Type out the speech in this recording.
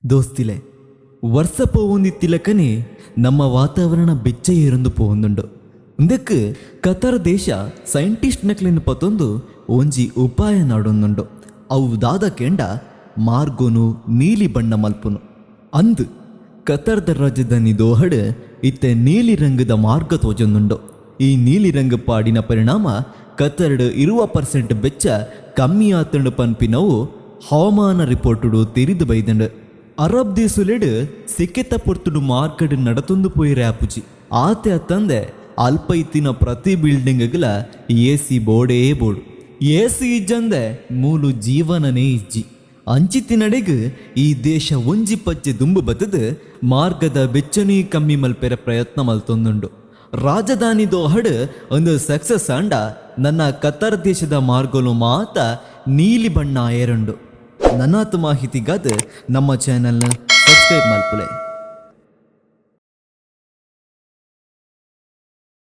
ದೋಸ್ತಿಲೆ, ವರ್ಷ ಪೋವೊಂದಿತ್ತಿಲಕನೆ ನಮ್ಮ ವಾತಾವರಣ ಬೆಚ್ಚ ಏರೊಂದು ಪೋವೊಂದುಂಡು. ಉಂದೆಕ್ ಕತಾರ್ ದೇಶ ಸೈಂಟಿಸ್ಟ್ ನಕ್ಲೆನ್ ಪತೊಂದು ಒಂಜಿ ಉಪಾಯ ನಾಡೊಂದುಂಡು. ಅವು ದಾದ ಕೇಂಡ ಮಾರ್ಗೊನು ನೀಲಿ ಬಣ್ಣ ಮಲ್ಪುನು. ಅಂದ್, ಕತಾರ್ದ ರಾಜಧಾನಿ ದೋಹಡ್ ಇತ್ತೆ ನೀಲಿ ರಂಗದ ಮಾರ್ಗ ತೋಜೊಂದುಂಡು. ಈ ನೀಲಿ ರಂಗ ಪಾಡಿನ ಪರಿಣಾಮ ಕತರ್ಡ್ 20% ಬೆಚ್ಚ ಕಮ್ಮಿ ಆತುಂಡು ಪನ್ಪಿನವು ಹವಾಮಾನ ರಿಪೋರ್ಟುಡು ತೆರಿದು ಬೈದಂಡು. ಅರಬ್ ದೇಶಲೆಡ್ ಸೆಕೆತ ಪೊರ್ತುಡು ಮಾರ್ಗಡ್ ನಡತೊಂದು ಪೋಯಿರೆ ಆಪುಜಿ. ಆತೆ ಅತ್ತಂದೆ ಅಲ್ಪ ಇತ್ತಿನ ಪ್ರತಿ ಬಿಲ್ಡಿಂಗ್ಲ ಎ ಸಿ ಬೋಡೇ ಬೋಡು. ಎ ಸಿ ಇಜ್ಜಂದೆ ಮೂಲು ಜೀವನನೇ ಇಜ್ಜಿ. ಅಂಚಿತ್ತಿನಡೆಗ್ ಈ ದೇಶ ಒಂಜಿ ಪಜ್ಜೆ ದುಂಬು ಬತ್ತದು ಮಾರ್ಗದ ಬೆಚ್ಚನೇ ಕಮ್ಮಿ ಮಲ್ಪೆರೆ ಪ್ರಯತ್ನ ಮಲ್ತೊಂದುಂಡು. ರಾಜಧಾನಿ ದೋಹಡ್ ಒಂದು ಸಕ್ಸಸ್ ಆಂಡ ನನ್ನ ಕತಾರ್ ದೇಶದ ಮಾರ್ಗಲು ಮಾತ ನೀಲಿ ಬಣ್ಣ ಏರುಂಡು. ನನಾತ್ ಮಾಹಿತಿಗಾದ ನಮ್ಮ ಚಾನೆಲ್ನ ಸಬ್ಸ್ಕ್ರೈಬ್ ಮಲ್ಪುಲೆ.